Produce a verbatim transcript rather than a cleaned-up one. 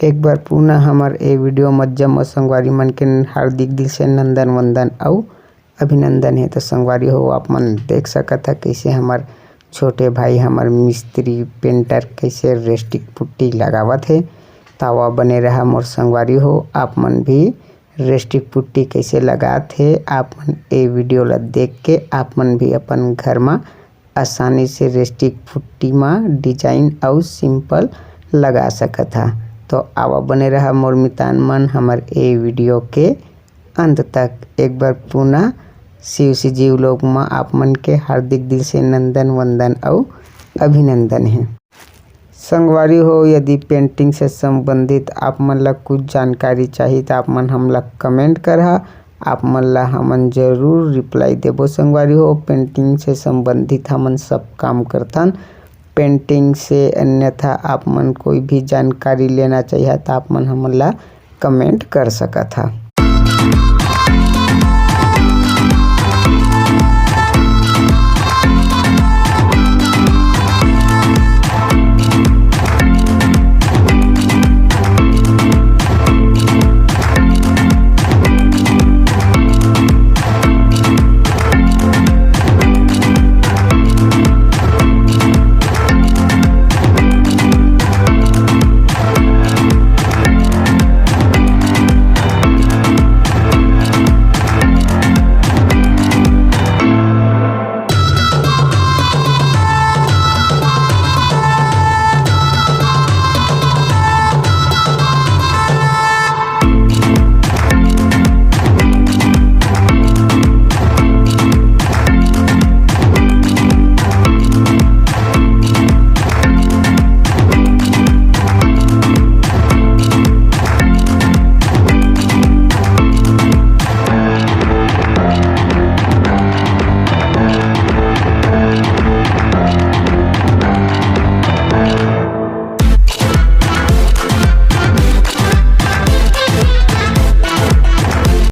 एक बार पुनः हमर ए वीडियो म जम्मो संगवारी मन के हार्दिक दिल से नंदन वंदन अउ अभिनंदन हे। तो संगवारी हो, आप मन देख सकत ह, कैसे हमर छोटे भाई, हमर मिस्त्री पेंटर कैसे रेस्टिक पुट्टी लगावत हे। तावा बने रहा मोर संगवारी हो, आप मन भी रेस्टिक पुट्टी कैसे लगात हे, आप मन ए वीडियो ला देख के आप मन भी अपन घर म आसानी से रेस्टिक पुट्टी म डिजाइन अउ सिंपल लगा सकत ह। तो आवा बने रहा मोर मितान मन हमर ए वीडियो के अंत तक। एक बार पुनः शिव सी जी vlog म आप मन के हार्दिक दिल से नंदन वंदन अउ अभिनंदन हे। संगवारी हो, यदि पेंटिंग से संबंधित आप मन ला कुछ जानकारी चाही, त आप मन हमला कमेंट करहा। आप मन ला हमन जरूर रिप्लाई देबो संगवारी हो। पेंटिंग से संबंधित हमन सब काम करथन पेंटिंग से, अन्यथा आप मन कोई भी जानकारी लेना चाहिए त आप मन हमन ला कमेंट कर सकत हा।